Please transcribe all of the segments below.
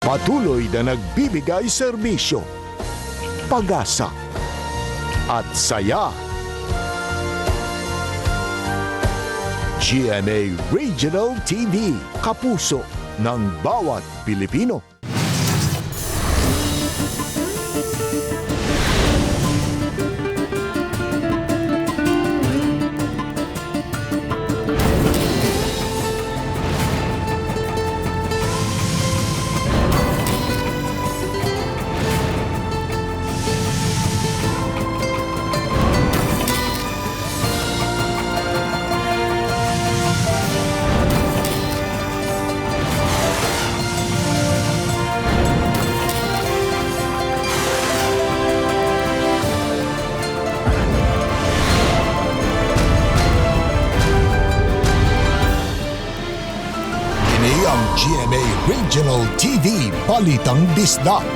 Patuloy na nagbibigay serbisyo, pag-asa at saya. GMA Regional TV, kapuso ng bawat Pilipino. Kini ang GMA Regional TV Balitang Bisdak.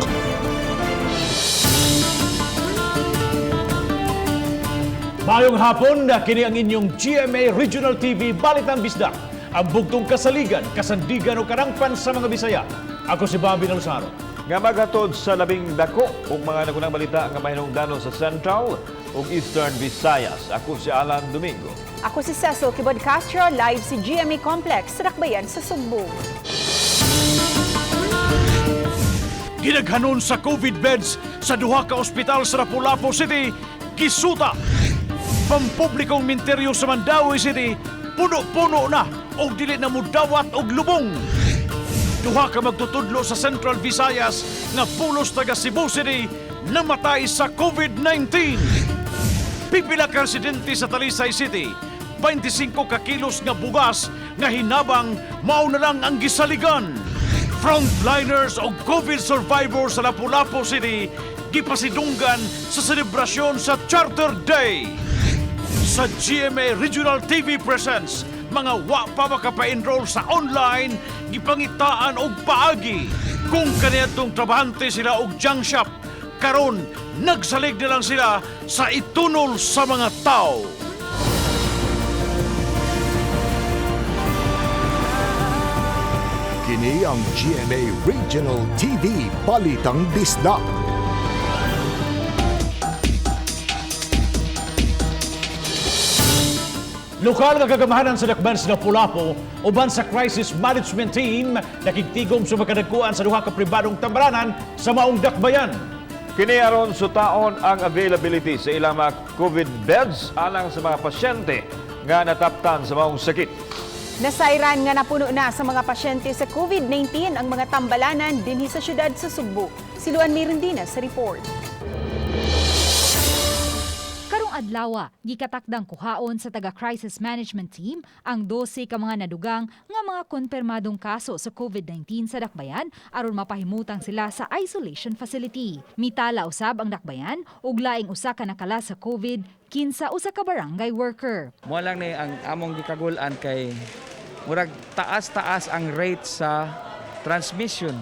Mayong hapon na kini ang inyong GMA Regional TV Balitang Bisdak. Ang bugtong kasaligan, kasandigan o karangpan sa mga Bisaya. Ako si Bobby Nalsaro. Nga maghatod sa labing dako ug mga nagunang balita nga mahinungdanon sa Central ug Eastern Visayas. Ako si Alan Domingo. Ako si Cecil Kibod Castro, live si GMA Complex sa Dakbayan sa Sugbo. Gidaghanon sa COVID beds sa duha ka ospital sa Lapu-Lapu City, gisuta. Pampublikong minteryo sa Mandaue City, puno-puno na og dili na mudawat og lubong. Duha ka magtutudlo sa Central Visayas nga pulos taga Cebu City namatay sa COVID-19. Pipila ka residente sa Talisay City, 25 ka kilos nga bugas nga hinabang mao na lang ang gisaligan. Frontliners o COVID survivors sa Lapu-Lapu City gipasidunggan sa selebrasyon sa Charter Day. Sa GMA Regional TV Presents, mga wa pa makapa-enroll sa online, gipangitaan og paagi. Kung kaniadtong trabahante sila og junk shop, karon nagsalig na lang sila sa itunol sa mga tao. Kini ang GMA Regional TV Balitang Bisdak. Lokal nga kagamahanan sa dakban sa Lapu-Lapu uban sa Crisis Management Team nakigtigom sa makadagkuan sa duha ka pribadong tambalanan sa maong dakbayan. Kini aron sutaon ang availability sa ilang mga COVID beds alang sa mga pasyente nga nataptan sa maong sakit. Nasairan nga napuno na sa mga pasyente sa COVID-19 ang mga tambalanan dinhi sa syudad sa Sugbo. Si Luan Mirandina sa report. Karong adlawa, gikatakdang kuhaon sa taga Crisis Management Team ang 12 ka mga nadugang nga mga konfirmadong kaso sa COVID-19 sa Dakbayan aron mapahimutang sila sa isolation facility. Mitala usab ang Dakbayan ug laing usa ka nakala sa COVID kinsa usa ka barangay worker. Mo lang ni ang among gikagul-an kay murag taas-taas ang rate sa transmission.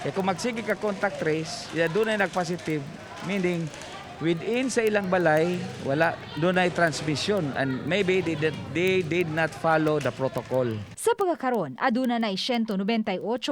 Kay kung magsige ka contact trace, ya dunay nag-positive, meaning within sa ilang balay wala dunay transmission and maybe they did not follow the protocol. Sa pagkakaron, aduna na 198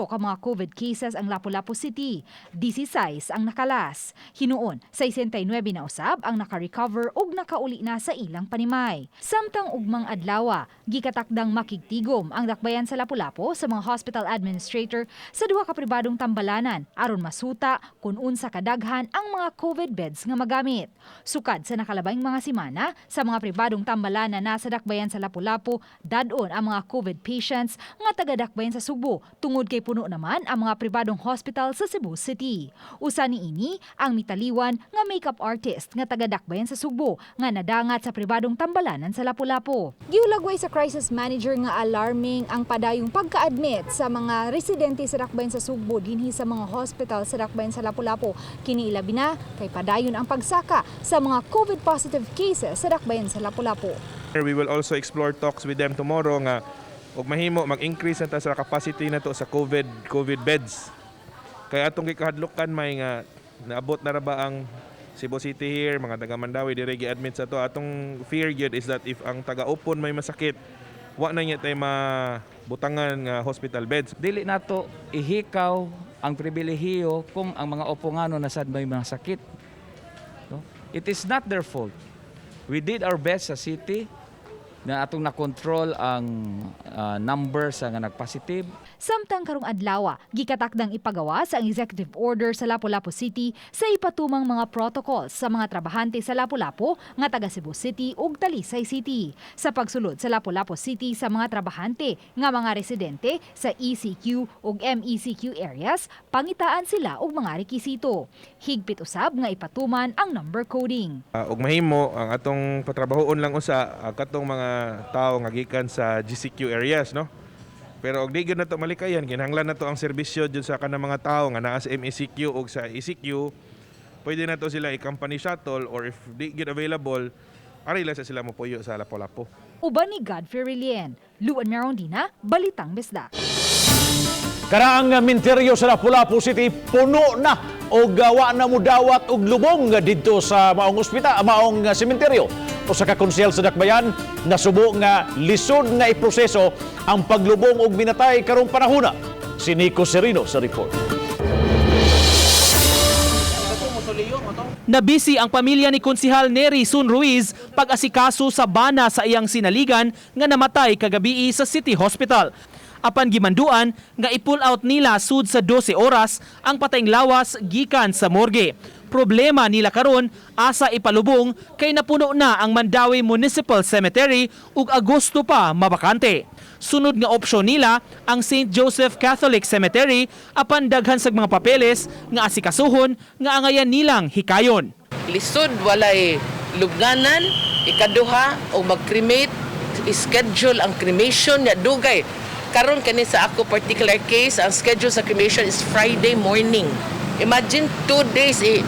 ka mga COVID cases ang Lapu-Lapu City. 16 ang nakalas. Hinuon, 69 na usab ang naka-recover ug nakauli na sa ilang panimay. Samtang ugmang adlawa, gikatakdang makigtigom ang dakbayan sa Lapu-Lapu sa mga hospital administrator sa duha ka pribadong tambalanan aron masuta kung unsa kadaghan ang mga COVID beds nga magamit. Sukad sa nakalabayng mga semana sa mga pribadong tambalanan na sa dakbayan sa Lapu-Lapu, dadon ang mga COVID patients nga taga-dakbayan sa Sugbo tungod kay puno naman ang mga pribadong hospital sa Cebu City. Usa niini ang mitaliwan nga makeup artist nga taga-dakbayan sa Sugbo nga nadangat sa pribadong tambalanan sa Lapu-Lapu. Giulagway sa crisis manager nga alarming ang padayong pagka-admit sa mga residente sa dakbayan sa Sugbo dinhi sa mga hospital sa dakbayan sa Lapu-Lapu. Kini ilabi na kay padayon ang pagsaka sa mga COVID positive cases sa dakbayan sa Lapu-Lapu. We will also explore talks with them tomorrow nga ug mahimo mag-increase na ta sa capacity na to sa COVID beds. Kaya atong gikahadlokan may nga naabot na ra ba ang Cebu City here, mga taga Mandaue dire gi-admit sa to. Atong fear gyud is that if ang taga-Upon may masakit, wa na niya tay mabutangan nga hospital beds. Dili nato ihikaw Ang pribilehiyo kung ang mga Opongano na sad may mga sakit. No? It is not their fault. We did our best sa city na atong na-control ang number sa nga nagpositive. Samtang karong adlaw, gikatakdang ipagawas ang executive order sa Lapu-Lapu City sa ipatumang mga protocols sa mga trabahante sa Lapu-Lapu nga taga Cebu City ug Talisay City. Sa pagsulod sa Lapu-Lapu City sa mga trabahante nga mga residente sa ECQ ug MECQ areas, pangitaan sila og mga rekisito. Higpit usab nga ipatuman ang number coding. Ug mahimo ang atong patrabahoon lang usa katong mga tawo nga gikan sa GCQ areas, no. Pero og di gyud nato malikayan, kinahanglan nato ang serbisyo jud sa kanang mga tawo nga naa sa MECQ ug sa ECQ. Pwede nato sila i-company shuttle or if di gyud available, ari lang sa sila mopuyo sa Lapu-Lapu. Uban ni Godfrey Relien, Luan Merondina, Balitang Bisdak. Karaang minteryo sa Lapu-Lapu City puno na og gawa na mudawat og lubong didto sa maong ospital, maong sementeryo. Usa ka konsehal sa Dakbayan nasubo nga lisod nga iproseso ang paglubong og minatay karong panahona. Si Nico Serino sa report. Nabisi ang pamilya ni Konsihal Neri Sun Ruiz pag-asikaso sa bana sa iyang sinaligan nga namatay kagabii sa City Hospital. Apan gimanduan nga i-pull out nila sud sa 12 oras ang patayng lawas gikan sa morgue. Problema nila karon asa ipalubong kay napuno na ang Mandaue Municipal Cemetery ug Agosto pa mabakante. Sunod nga opsyon nila ang St. Joseph Catholic Cemetery apan daghan sa mga papeles nga asikasuhon nga angayan nilang hikayon. Lisod walay lubnganan, ikaduha o mag-cremate, schedule ang cremation nya dugay. Karon kani sa ako particular case, ang schedule sa cremation is Friday morning. Imagine 2 days eh,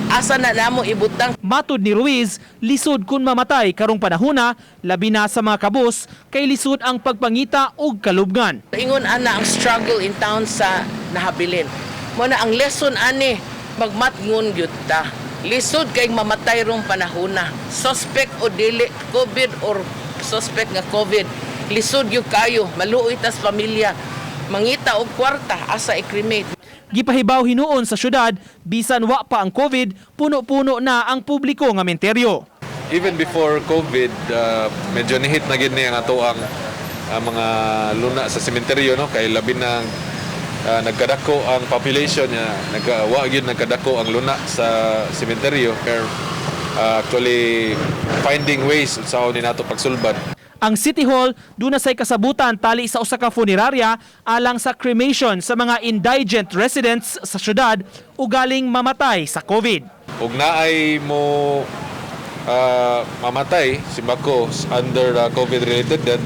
asa na namo ibutang. Matud ni Ruiz, lisod kun mamatay karong panahona, labi na sa mga kabus, kay lisod ang pagpangita og kalubngan. Ingon ana ang struggle in town sa nahabilin. Mo na ang lesson ani, magmatngon gyud ta. Lisod kay mamatay rong panahona. Suspect o dili COVID or suspect nga COVID. Lisod gyud kayo, maluoy tas pamilya. Mangita og kwarta asa i-cremate. Gipahibaw hinuon sa syudad, bisan wa pa ang COVID, puno-puno na ang publiko nga menteryo. Even before COVID, medyo nihit na gid niya nga ato ang mga luna sa sementeryo, no, kay labi na nagkadako ang population niya, nagka wa gyud nagkadako ang luna sa sementeryo. Pero actually finding ways sa ni nato pagsulbad. Ang City Hall duna say kasabutan tali sa usa ka funeraria alang sa cremation sa mga indigent residents sa syudad o galing mamatay sa COVID. Ug naay mo mamatay simbako under COVID related death,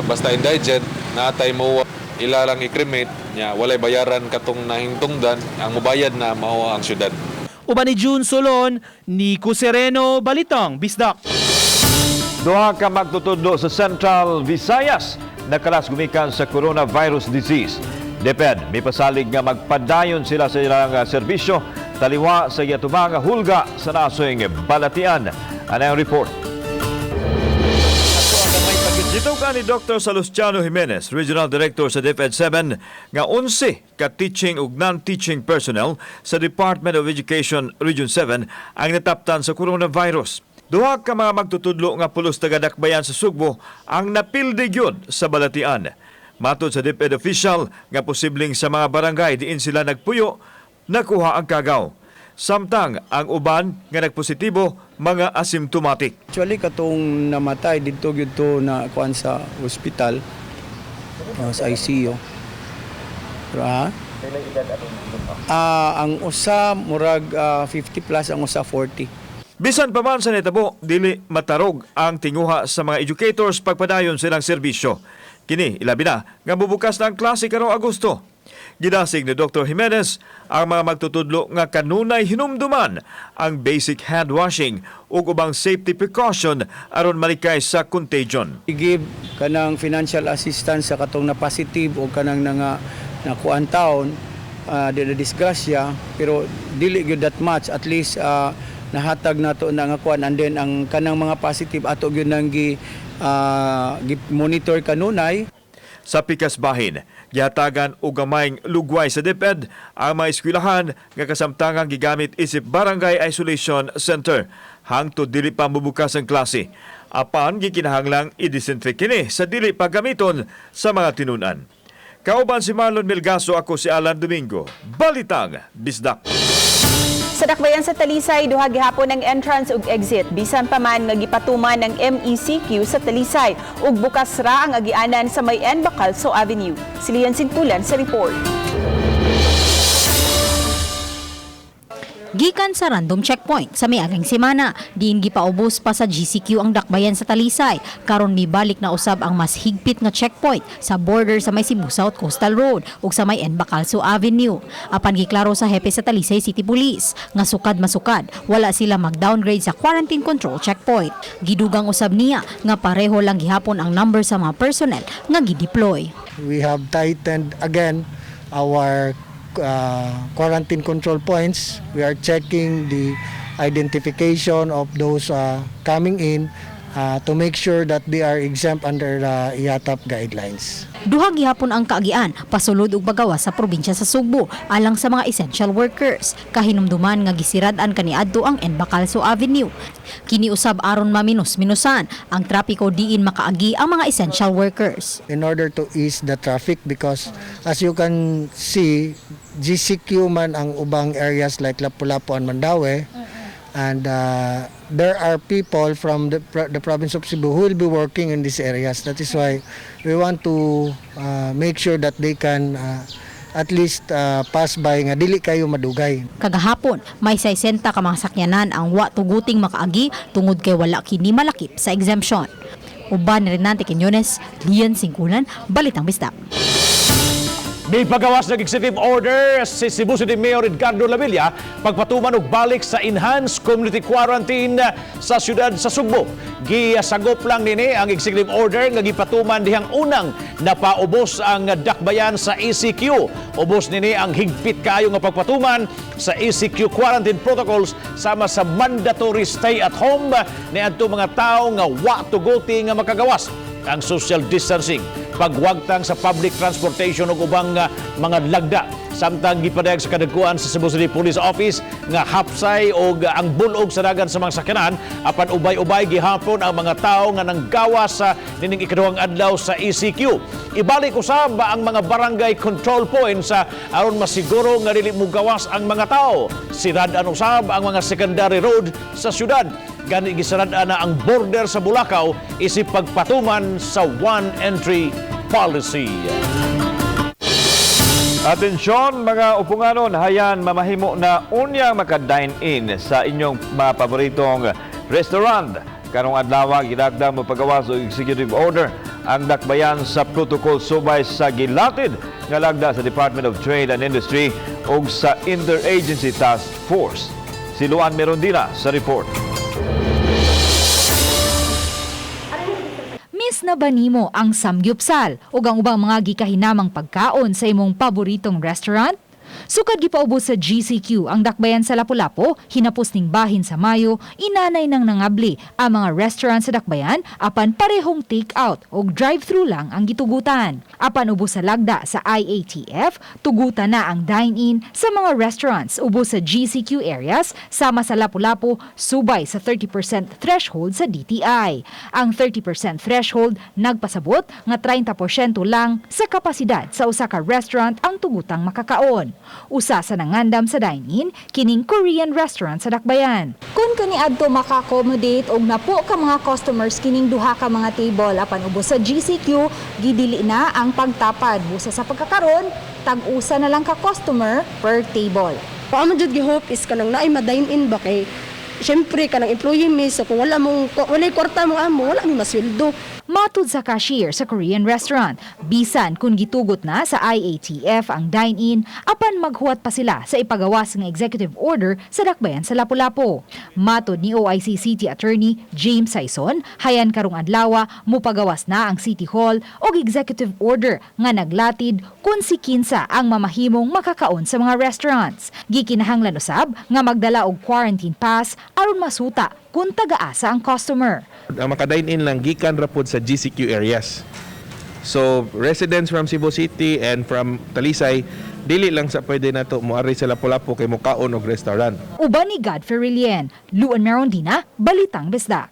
basta indigent, naatay mo ila lang i-cremate nya, walay bayaran katong nahingtungdan, ang mubayad na mao ang syudad. Uban ni June Solon, Nico Sereno, Balitang Bisdak. Duha ka magtutudlo sa Central Visayas nakalas gumikan sa coronavirus disease. DepEd may pasalig nga magpadayon sila sa ilang serbisyo taliwa sa giatubang nga hulga sa nasoy balatian. Ano ang report? Gituka ni Dr. Salustiano Jimenez, Regional Director sa DepEd 7, nga 11 ka teaching ug non-teaching personnel sa Department of Education Region 7 ang nataptan sa coronavirus. Duha ka mga magtutudlo nga pulos taga Dakbayan sa Sugbo ang napildi gyud sa balatian. Matod sa DepEd official nga posibleng sa mga barangay diin sila nagpuyo, nakuha ang kagaw. Samtang ang uban nga nagpositibo mga asymptomatic. Actually, katong namatay didto gyud to na kuan sa ospital, sa ICU. Pero ang usa murag 50 plus, ang usa 40. Bisan pa man sa nitabo, dili matarog ang tinguha sa mga educators pagpadayon silang serbisyo. Kini, ilabi na nga bubukas na ang klase karong Agosto. Gidasig ni Dr. Jimenez ang mga magtutudlo nga kanunay hinumduman ang basic hand washing ug ubang safety precaution aron malikay sa contagion. I-give kanang financial assistance sa katong na positive o kanang nga nakuan taon di na disgrasya, pero dili gyud that much. At least nahatag nato na nga kuan, and then ang kanang mga positive ato gyud nang gi monitor kanunay. Sa pikas bahin, gihatagan og gamayng lugway sa DepEd ang mga eskwelahan nga kasamtangang gigamit isip Barangay Isolation Center hangtod dili pa mobukas ang klase. Apan gikinahanglang i-disinfect kini sa dili pa gamiton sa mga tinunan. Kauban si Marlon Melgaso, ako si Alan Domingo. Balitang Bisdak. Sa dakbayan sa Talisay, duha gihapon ang entrance ug exit bisan pa man nga gipatuman ng MECQ sa Talisay ug bukas ra ang agianan sa may N. Bacalso Avenue. Si Lian Sintulan sa report. Gikan sa random checkpoint sa miaging semana, diin gipaubos pa sa GCQ ang dakbayan sa Talisay. Karon mibalik na usab ang mas higpit nga checkpoint sa border sa may Cebu South Coastal Road ug sa may N. Bacalso Avenue. Apan giklaro sa hepe sa Talisay City Police nga sukad masukad, wala sila mag-downgrade sa quarantine control checkpoint. Gidugang usab niya nga pareho lang gihapon ang number sa mga personnel nga gideploy. We have tightened again our quarantine control points. We are checking the identification of those coming in to make sure that they are exempt under the IATF guidelines. Duha gihapon ang kaagian pasulod ug pagawas sa probinsya sa Sugbo alang sa mga essential workers. Kahinumduman nga gisirad-an kaniadto ang N. Bacalso Avenue. Kini usab aron maminos-minusan ang trapiko diin makaagi ang mga essential workers. In order to ease the traffic because, as you can see, GCQ man ang ubang areas like Lapu-Lapu and Mandaue, and there are people from the province of Cebu who will be working in these areas. That is why we want to make sure that they can at least pass by nga dili kayo madugay. Kagahapon, may 60 ka mga sakyanan ang wa tuguting makaagi tungod kay wala kini malakip sa exemption. Uban ni Renante Quiñones, Lian Singkulan, Balitang Bisdak. May pagawas ng executive order si Cebu City Mayor Edgardo Lavilla pagpatuman og balik sa enhanced community quarantine sa siyudad sa Sugbo. Gisagop lang nini ang executive order nga gipatuman dihang unang napaubos ang dakbayan sa ECQ. Ubos nini ang higpit kaayo nga pagpatuman sa ECQ quarantine protocols sama sa mandatory stay at home niadto mga tawo nga wa tuguti nga makagawas, ang social distancing, pagwagtang sa public transportation ug ubang mga lagda. Samtang gipadayag sa kadagkuan sa Cebu City Police Office nga hapsay og ang bulog sa dagan sa mga sakyanan, apan ubay-ubay gihapon ang mga tawo nga nanggawas sa nining ikaduhang adlaw sa ECQ. Ibalik usab ang mga barangay control points sa aron masiguro nga dili mugawas ang mga tawo. Sirad-an usab ang mga secondary road sa syudad. Gani gisarad na ang border sa Bulacau isip pagpatuman sa one entry policy. Atensyon mga upunganon, hayan mamahimo na unyang maka-dine in sa inyong mga paboritong restaurant. Karong adlaw, gidagdag mo pagawas og executive order ang dakbayan sa protocol subay sa gilatid nga lagda sa Department of Trade and Industry ug sa Interagency Task Force. Si Luan Merondina sa report. Miss na ba nimo ang samgyupsal ug ang ubang mga gikahinamang pagkaon sa imong paboritong restaurant? Sukad gipaubos sa GCQ ang dakbayan sa Lapu-Lapu, hinapos ning bahin sa Mayo, inanay nang nangabli ang mga restaurant sa dakbayan apan parehong take-out o drive-thru lang ang gitugutan. Apan ubos sa lagda sa IATF, tugutan na ang dine-in sa mga restaurants ubos sa GCQ areas sama sa Lapu-Lapu subay sa 30% threshold sa DTI. Ang 30% threshold nagpasabot nga 30% lang sa kapasidad sa usa ka restaurant ang tugutang makakaon. Usa sa nangandam sa dine-in kining Korean restaurant sa Dakbayan. Kung kaniadto maka-accommodate og napo ka mga customers kining duha ka mga table, apan ubos sa GCQ gidili na ang pagtapad busa sa pagkakaron tag-usa na lang ka customer per table. Ang amo jud gi-hope is kanang naay ma-dine in ba, kay syempre kanang employee mi, so kung wala mong walay kwarta mong amo, wala mi masweldo. Matud sa cashier sa Korean restaurant, bisan kung gitugot na sa IATF ang dine-in, apan maghuwat pa sila sa ipagawas ng executive order sa dakbayan sa Lapu-Lapu. Matod ni OIC City Attorney James Sayson, hayan karong adlawa mupagawas na ang City Hall og executive order nga naglatid kung si kinsa ang mamahimong makakaon sa mga restaurants. Gikinahanglan usab nga magdala og quarantine pass aron masuta kung tagaasa ang customer. Ang maka-dine in lang gikan ra pod sa GCQ areas. So residents from Cebu City and from Talisay dili lang sa pwede nato moari sa Lapu-Lapu kay mokaon og restaurant. Uban ni Godfrey Relien, Luan Merondina, Balitang Bisdak.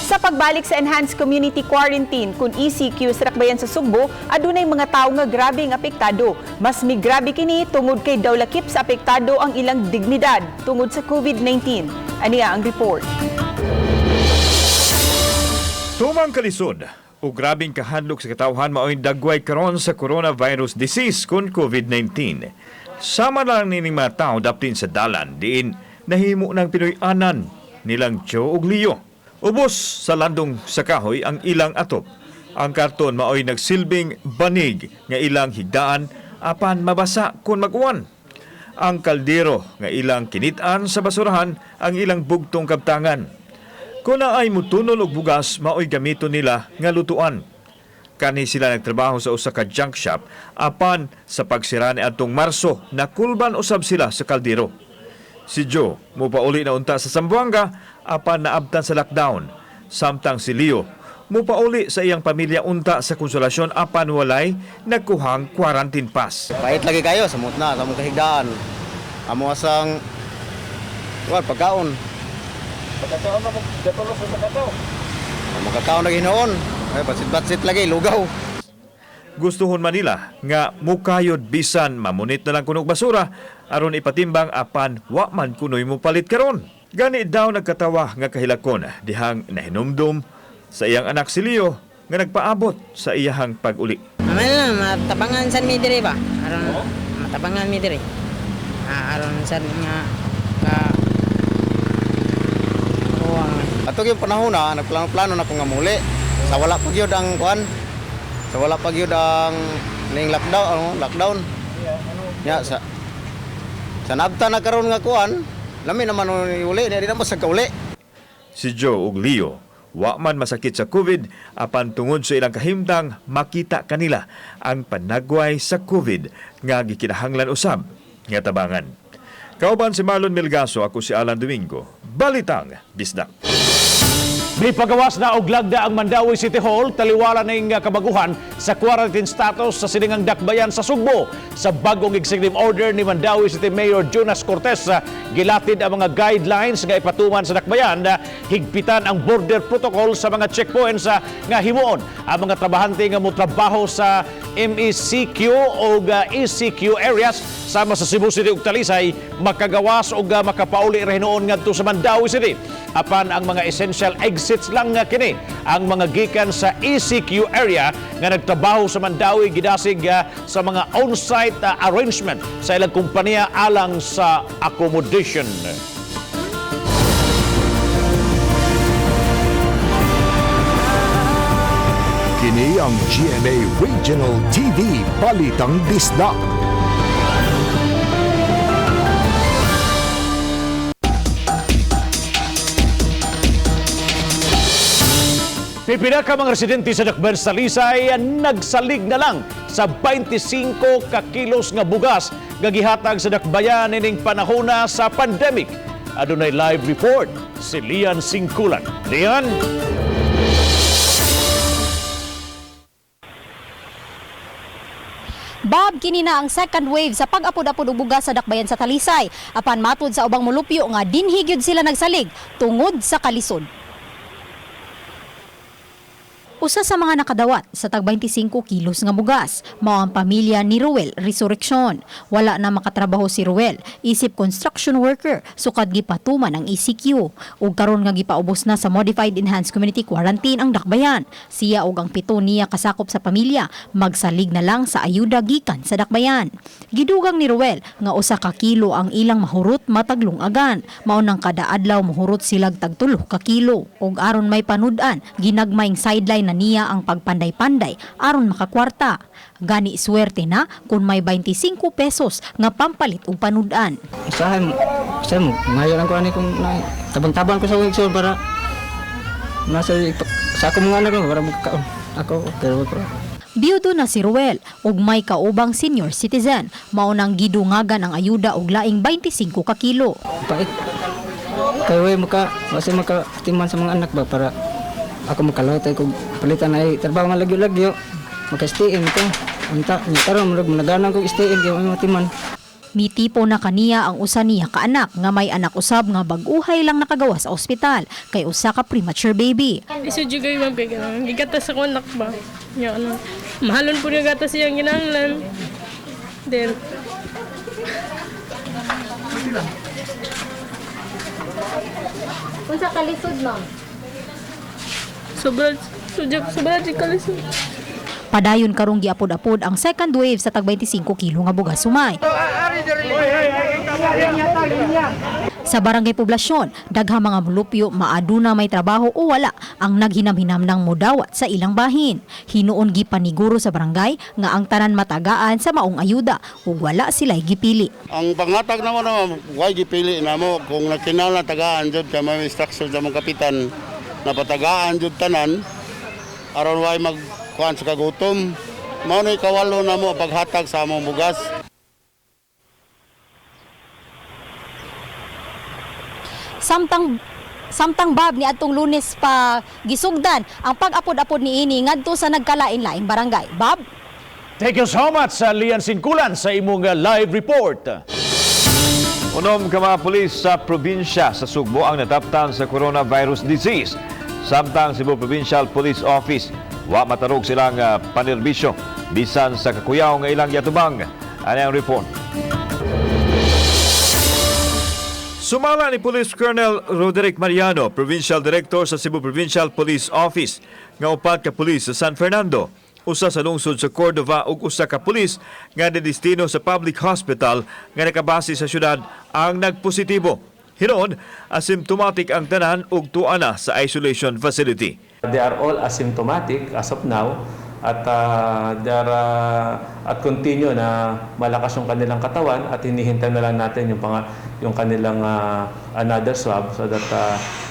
Sa pagbalik sa Enhanced Community Quarantine, kung ECQ sa Dakbayan sa Sugbo, adunay mga tawo nga grabe ang apektado. Mas migrabe kini tungod kay daw lakip sa apektado ang ilang dignidad tungod sa COVID-19. Aniya ang report. Tumang kalisod o grabing kahadlok sa katawhan mao'y dagway karon sa coronavirus disease kun COVID-19. Sama lang nining mga tao daptin sa dalan diin nahimo ng Pinoy-anan nilang Joe ug Leo. Ubos sa landong sa kahoy ang ilang atop. Ang karton mao'y nagsilbing banig nga ilang higdaan apan mabasa kun mag-uwan. Ang kaldero nga ilang kinitan sa basurahan ang ilang bugtong kabtangan. Kung naay mutunol og bugas, mao'y gamito nila nga lutuan. Kani sila nagtrabaho sa usa ka junk shop apan sa pagsira ni adtong Marso, nakulban usab sila sa kaldero. Si Joe mupauli na unta sa Zamboanga apan naabtan sa lockdown. Samtang si Leo mupauli sa iyang pamilya unta sa Konsolasyon apan walay nagkuhang quarantine pass. Pait lagi kayo, samot na, sa among kahigdaan. Amo asang wal pagkaon. Pagkataon ba gatulos sa kataw? Among kakaon na ginoon. Ay batsit-batsit lagi lugaw. Gustuhon man nila nga mukayod bisan mamunit na lang kunog basura aron ipatimbang apan wa man kunoy mupalit karon. Gani daw nagkatawa nga kahilakon dihang nahinumdum sa iyang anak si Leo nga nagpaabot sa iyahang pag-uli. Amal na, matabangan sad mi diri ba? Aron matabangan mi diri. Aron sad nga ka kuwang. Ato yung panahon na nagplano-plano na ko nga muli. Sa wala pa gyud ang kuan. Sa wala pa gyud ang ning lockdown, ano, lockdown. Ya sa nabta na karon nga kuan, lami naman ni uli, di na mo sa kauli. Si Joe ug Leo wa man masakit sa COVID apan tungod sa ilang kahimtang makita kanila ang panagway sa COVID nga gikinahanglan usab nga tabangan. Kauban si Marlon Melgaso, ako si Alan Domingo. Balitang Bisdak. May pagawas na og lagda ang Mandaue City Hall taliwala ning kabaguhan sa quarantine status sa siningang dakbayan sa Sugbo. Sa bagong executive order ni Mandaue City Mayor Jonas Cortez, gilatid ang mga guidelines nga ipatuman sa dakbayan, higpitan ang border protocol sa mga checkpoints nga himuon ang mga trabahante nga motrabaho sa MECQ o ECQ areas sama sa Cebu City ug Talisay makagawas og makapauli ra hinuon ngadto sa Mandaue City. Apan ang mga essential exits lang nga kini ang mga gikan sa ECQ area nga nagtrabaho sa Mandaue gidasig sa mga on-site arrangement sa ilang kompanya alang sa accommodation. Kini ang GMA Regional TV Balitang Bisdak. Pipila ka mga residente sa Dakbayan sa Talisay nagsalig na lang sa 25 ka kilos nga bugas nga gihatag sa dakbayan ining panahona sa pandemic. Adunay live report si Lian Singkulan. Lian? Bob, kini na ang second wave sa pag-apod-apod og bugas sa dakbayan sa Talisay. Apan matud sa ubang molupyo nga dinhi gyud sila nagsalig tungod sa kalisod. Usa sa mga nakadawat sa tag 25 kilos nga bugas, mao ang pamilya ni Ruel Resurrection. Wala na makatrabaho si Ruel, isip construction worker, sukad gipatuman ang ECQ. Ug karon nga gipaubos na sa Modified Enhanced Community Quarantine ang dakbayan. Siya ug ang pito niya kasakop sa pamilya, magsalig na lang sa ayuda gikan sa dakbayan. Gidugang ni Ruel nga usa ka kilo ang ilang mahurot mataglong agan. Mao nang kada adlaw mohurot silag tag 3 ka kilo. Ug aron may panud-an, ginagmayng sideline na niya ang pagpanday-panday aron makakwarta. Gani swerte na kung may 25 pesos nga pampalit og panud-an. Usahay mo, usahay mo, ngayon lang ko ani kung na, tabang-tabang ko sa wigso para nasa sa ako mga anak ko para magkakaon. Ako, pero ko. Biyudo na si Ruel ug may kaubang senior citizen. Mao nang gidungagan ang ayuda og laing 25 ka kilo. Pait. Kay way maka, wasa maka timan sa mga anak ba para Ako makalotay kog palitan ay trabaho nga lagyo-lagyo. Maka-stay in ko. Unta, nya karon murag naganan kog stay in kay matiman. Mitipo na kaniya ang usa niya kaanak nga may anak usab nga bag-uhay lang nakagawa sa ospital kay usa ka premature baby. Isod jud kayo ma'am kay kanang gigatas ako anak ba. Nya ano. Mahalon po yung gatas iyang ginahanglan. Then Unsa kalisod, ma'am? Sobra sobra sobra jud kalisod. Padayon karong giapod-apod ang second wave sa tag 25 kilo nga bugas sumay. Sa barangay poblasyon, daghang mga mulupyo maaduna may trabaho o wala ang naghinam-hinam ng mudawat sa ilang bahin. Hinuon gipaniguro sa barangay nga ang tanan matagaan sa maong ayuda ug wala sila'y gipili. Ang panghatag namo na way gipili namo kung nakinahanglan tagaan jud kay may instruction sa among kapitan na patagaan jud tanan aron way magkuan sa kagutom. Mao ni kawalo namo paghatag sa among bugas. Samtang bab ni adtong Lunes pa gisugdan ang pag-apod-apod niini ngadto sa nagkalain-laing barangay. Bob? Thank you so much sa Lian Sinkulan sa imong live report. 6 ka mga pulis sa probinsya sa Sugbo ang nataptan sa coronavirus disease. Samtang Cebu Provincial Police Office, wa matarog silang panerbisyo bisan sa kakuyaw nga ilang yatubang. Ano ang report? Sumala ni Police Colonel Roderick Mariano, Provincial Director sa Cebu Provincial Police Office, nga 4 ka pulis sa San Fernando, usa sa lungsod sa Cordova ug usa ka pulis nga destino sa public hospital nga nakabase sa syudad ang nagpositibo. Hinon, asymptomatic ang tanan ug tuwa na sa isolation facility. They are all asymptomatic as of now at they are, at continue na malakas yung kanilang katawan at hinihintay na lang natin yung kanilang another swab so that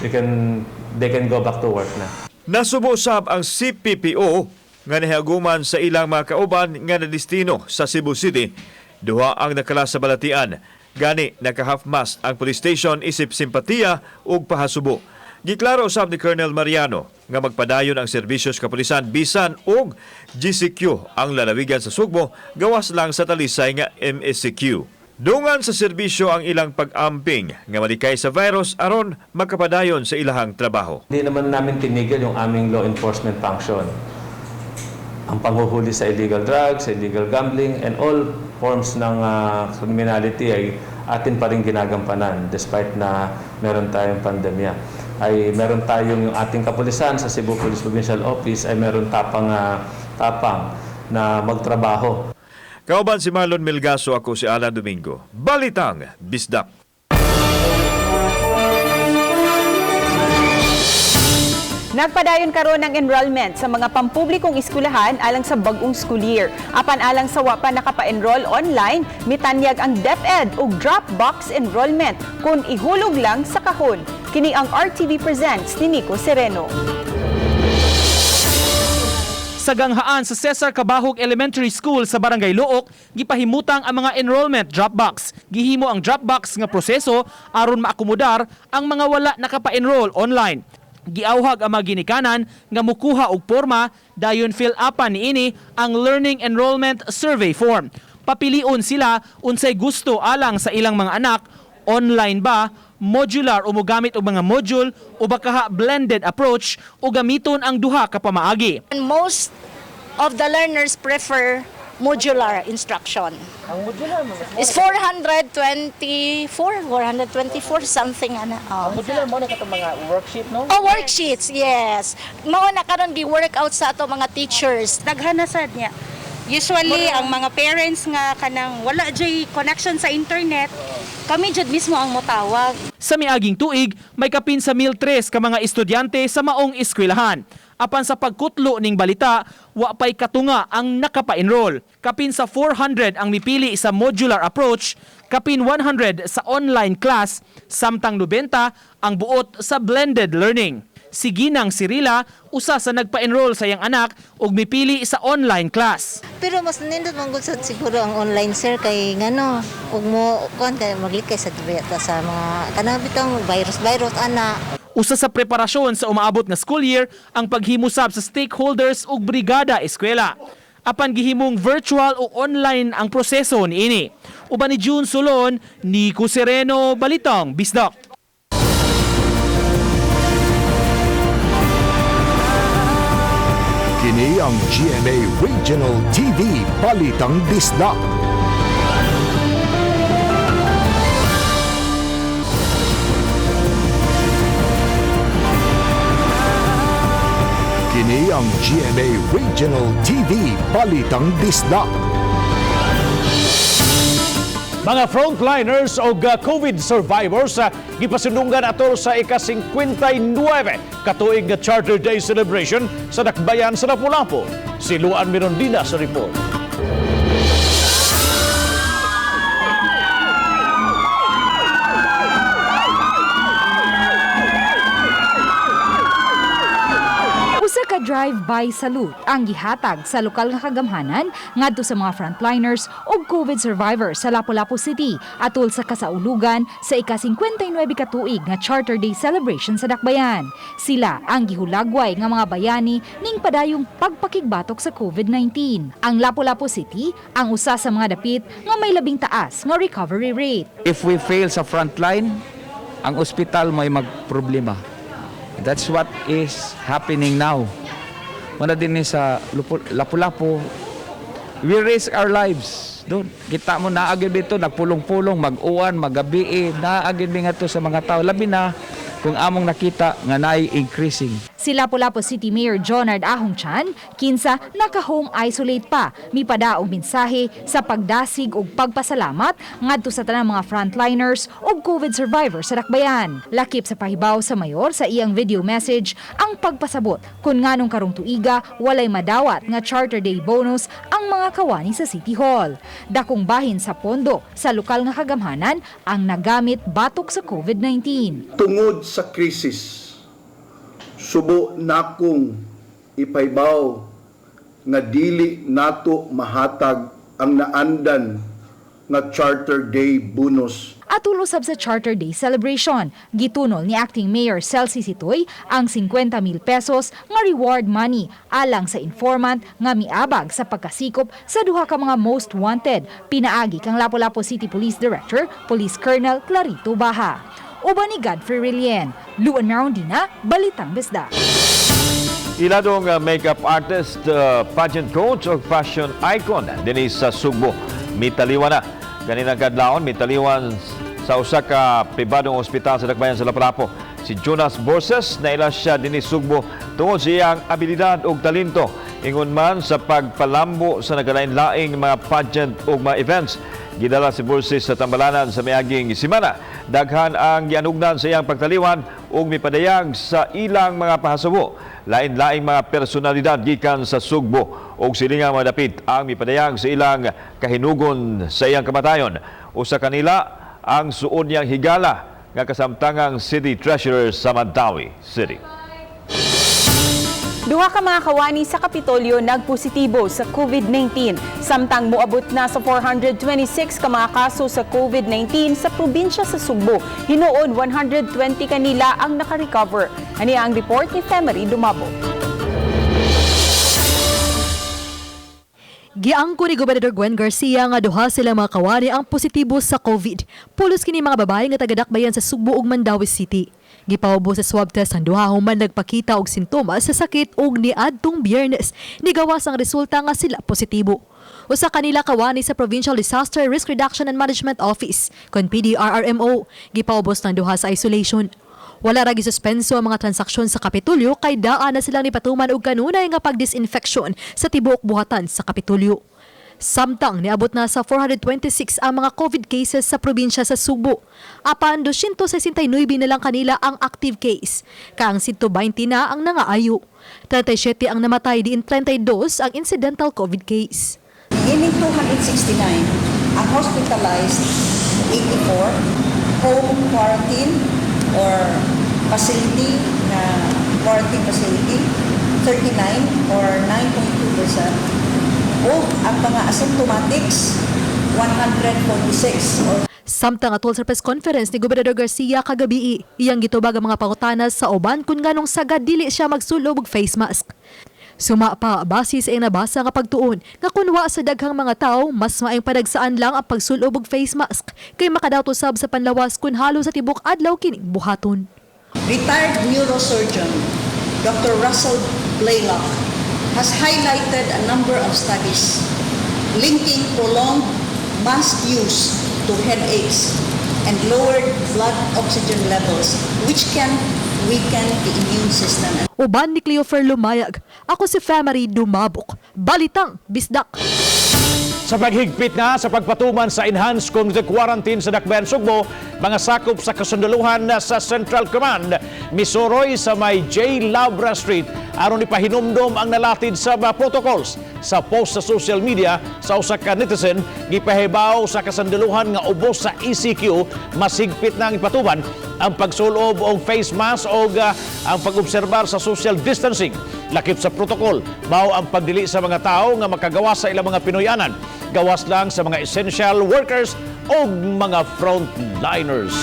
we can they can go back to work na. Nasubo sab ang CPPO nga nahiaguman sa ilang mga kauban nga nadestino sa Cebu City. 2 ang nakala sa balatian. Gani naka-half-mast ang police station isip simpatiya ug pahasubo. Giklaro usab ni Colonel Mariano nga magpadayon ang serbisyo sa kapulisan bisan og GCQ ang lalawigan sa Sugbo gawas lang sa Talisay nga MECQ. Dungan sa serbisyo ang ilang pag-amping nga malikay sa virus aron makapadayon sa ilahang trabaho. Hindi naman namin tinigil yung aming law enforcement function. Ang panghuhuli sa illegal drugs, illegal gambling, and all forms ng criminality ay atin pa rin ginagampanan despite na meron tayong pandemya. Ay meron tayong yung ating kapulisan sa Cebu Police Provincial Office ay meron tapang na magtrabaho. Kauban si Marlon Melgaso, ako si Alan Domingo. Balitang Bisdak. Nagpadayon karon ang enrollment sa mga pampublikong eskwelahan alang sa bag-ong school year. Apan alang sa wa pa nakapa-enroll online, mitanyag ang DepEd og drop box enrollment kung ihulog lang sa kahon. Kini ang RTV Presents ni Nico Sereno. Sa ganghaan sa Cesar Cabahug Elementary School sa Barangay Looc, gipahimutang ang mga enrollment drop box. Gihimo ang drop box nga proseso aron maakomodar ang mga wala nakapa-enroll online. Giawhag ang mga ginikanan nga mukuha og porma dayon fill upan niini ang Learning Enrollment Survey Form. Papilion sila unsay gusto alang sa ilang mga anak, online ba, modular o mogamit og mga module o bakaha blended approach o gamiton ang duha ka pamaagi. And most of the learners prefer modular instruction. Ang modular mo? It's 424 something ana. Oh. Ang modular mo na katong mga worksheet, no? Oh, worksheets, yes. Mao na karon gi-workout sa ato mga teachers. Daghan na sad niya. Usually ang mga parents nga kanang wala jay connection sa internet, kami jud mismo ang motawag. Sa miaging tuig, may kapin sa 1,003 ka mga estudyante sa maong eskwelahan. Apan sa pagkutlo ning balita, wa pay katunga ang nakapa-enroll. Kapin sa 400 ang mipili sa modular approach, kapin 100 sa online class, samtang 90 ang buot sa blended learning. Si Ginang Cirila, usa sa nagpa-enroll sa iyang anak ug mipili sa online class. Pero mas nindot man gud sad siguro ang online sir kay ngano ug mo kuan kay maglikay sa sa mga kanang bitong virus ana. Usa sa preparasyon sa umaabot nga school year ang paghimusab sa stakeholders ug brigada eskwela. Apan gihimong virtual o online ang proseso niini. Uban ni June Solon, Nico Sereno, Balitang Bisdak. Kini ang GMA Regional TV Balitang Bisdak. Kini ang GMA Regional TV Balitang Bisdak. Mga frontliners o COVID survivors gipasunungan atol sa ika-59 katuig nga Charter Day celebration sa Dakbayan sa Lapu-Lapu. Si Luan Mirondina sa report. Usa ka drive-by salute ang gihatag sa lokal nga kagamhanan ngadto sa mga frontliners ug COVID survivors sa Lapu-Lapu City atol sa kasaulugan sa ika-59 ka tuig nga Charter Day celebration sa Dakbayan. Sila ang gihulagway nga mga bayani ning padayong pagpakigbatok sa COVID-19. Ang Lapu-Lapu City ang usa sa mga dapit nga may labing taas nga recovery rate. If we fail sa frontline, ang ospital may magproblema. That's what is happening now. Muna din ni sa Lapu-Lapu, we risk our lives. Doon, kita mo naagid dito, nagpulong-pulong, mag-uwan, magabi, naagid nga to sa mga tao. Labi na kung among nakita nga naay increasing. Si Lapu-Lapu City Mayor Jonard Ahong Chan, kinsa naka-home isolate pa, mipadaog mensahe sa pagdasig ug pagpasalamat ngadto sa tanang mga frontliners ug COVID survivors sa Dakbayan. Lakip sa pahibaw sa mayor sa iyang video message ang pagpasabot kung nganong karong tuiga walay madawat nga Charter Day bonus ang mga kawani sa City Hall. Dakong bahin sa pondo sa lokal nga kagamhanan ang nagamit batok sa COVID-19. Tungod sa krisis, subo nakong ipaybaw nga dili nato mahatag ang naandan nga Charter Day bonus. Atol usab sa Charter Day celebration, gitunol ni Acting Mayor Celsi Sitoy ang 50,000 pesos nga reward money alang sa informant nga miabag sa pagkasikop sa duha ka mga most wanted. Pinaagi kang Lapu-Lapu City Police Director, Police Colonel Clarito Baha. Uban ni Godfrey Relien, Luan Marondina, Balitang Bisdak. Iladong makeup artist, pageant coach o fashion icon dinhi sa Sugbo. Mitaliwan na. Kaninang kadlawon, mitaliwan sa usa ka pribadong ospital sa Dakbayan sa Lapu-Lapu. Si Jonas Borses, naila siya dinhi Sugbo tungod sa iyang abilidad ug talento. Ingon man sa pagpalambo sa nagkalain-laing mga pageant ug mga events. Gidala si Borses sa tambalanan sa miaging simana. Daghan ang gianugnan sa iyang pagtaliwan ug mipadayag sa ilang mga pahasabo. Lain-laing mga personalidad gikan sa Sugbo ug silingang mga dapit ang mipadayag sa ilang kahinugon sa iyang kamatayon. Usa kanila ang suod niyang higala nga kasamtangang City Treasurer sa Mandaue City. Duha ka mga kawani sa Kapitolyo nagpositibo sa COVID-19, samtang moabot na sa 426 ka mga kaso sa COVID-19 sa probinsya sa Sugbo. Hinuon 120 kanila ang nakarecover. Ani ang report ni Femery Dumabo. Giangko ni Gobernador Gwen Garcia nga duha sila mga kawani ang positibo sa COVID. Pulos kini mga babae nga taga-Dakbayan sa Sugbo ug Mandaue City. Gipaubos sa swab test ang duha human nagpakita og sintomas sa sakit og niadtong Biyernes. Nigawas ang resulta nga sila positibo. Usa kanila kawani sa Provincial Disaster Risk Reduction and Management Office kon PDRRMO. Gipaubos ng duha sa isolation. Wala ra gisuspenso ang mga transaksyon sa Kapitolyo kay daa na silang nipatuman og kanunay nga pagdisinfection sa tibuok buhatan sa Kapitolyo. Samtang niabot na sa 426 ang mga COVID cases sa probinsya sa Sugbo. Apan 269 na lang kanila ang active case. Kaang 120 na ang nangaayo. 37 ang namatay, diin 32 ang incidental COVID case. Ining 269, ang hospitalized 84, home quarantine or facility na quarantine facility 39 or 9.2%, o ang mga asymptomatics 146 or Samtang atol sa press conference ni Gobernador Garcia kagabii, iyang gitubag ang mga pangutana sa uban kung nganong sagad dili siya magsulob og face mask. Suma pa, base sa iyang nabasa nga pagtuon, nga kun wa sa daghang mga tao, mas maayong padagsaan lang ang pagsulob og face mask kay makadaot usab sa panlawas kun halos sa tibok adlaw kining buhaton. Retired neurosurgeon Dr. Russell Blaylock has highlighted a number of studies linking prolonged mask use to headaches and lowered blood oxygen levels, which can weaken the immune system. Uban ni Cleofer Lumayag, ako si Famary Dumabok. Balitang Bisdak. Sa paghigpit na sa pagpatuman sa enhanced community quarantine sa Dakbayan Sugbo, mga sakop sa kasundaluhan na sa Central Command, misuroy sa may J. Labra Street aron ipahinumdom ang nalatid sa mga protocols. Sa post sa social media sa usa ka netizen, gipahibaw sa kasundaluhan nga ubos sa ECQ, mas higpit na ang ipatuman ang pagsulob og face mask o ang pag-obserbar sa social distancing. Lakip sa protocol, mao ang pagdili sa mga tao nga makagawa sa ilang mga Pinoyanan. Gawas lang sa mga essential workers o mga frontliners.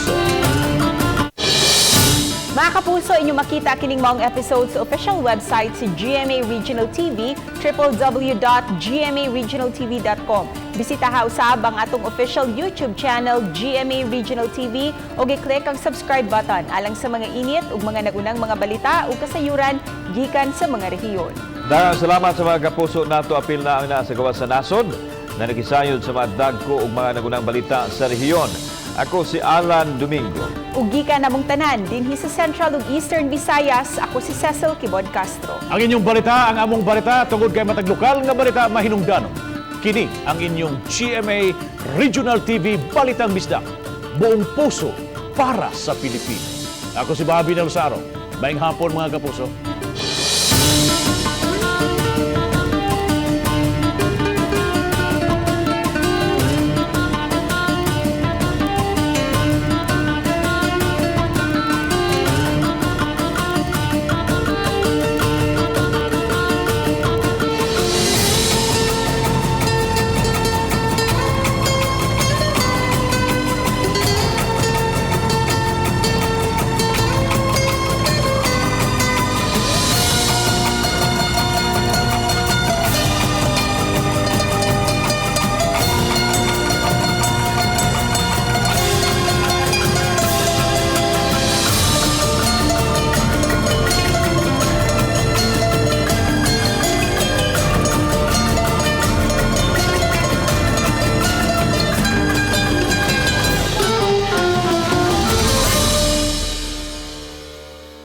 Mga kapuso, inyo makita kining maong episode sa official website si GMA Regional TV, www.gmaregionaltv.com. Bisitaha usab ang atong official YouTube channel, GMA Regional TV, ug i-click ang subscribe button alang sa mga init ug mga nagunang mga balita ug kasayuran gikan sa mga rehiyon. Daghang salamat sa mga kapuso nato, apil na ang naa sa gawas sa nasod na nakisayod sa mga dagko ug mga nagunang balita sa rehiyon. Ako si Alan Domingo. Ug gikan namong tanan dinhi sa Central ug Eastern Visayas, ako si Cecil Kibod Castro. Ang inyong balita, ang among balita, tungod kay matag lokal nga balita mahinungdanon. Kini ang inyong GMA Regional TV Balitang Bisdak. Buong puso para sa Pilipino. Ako si Bobby Nalsaro. Maayong hapon, mga kapuso.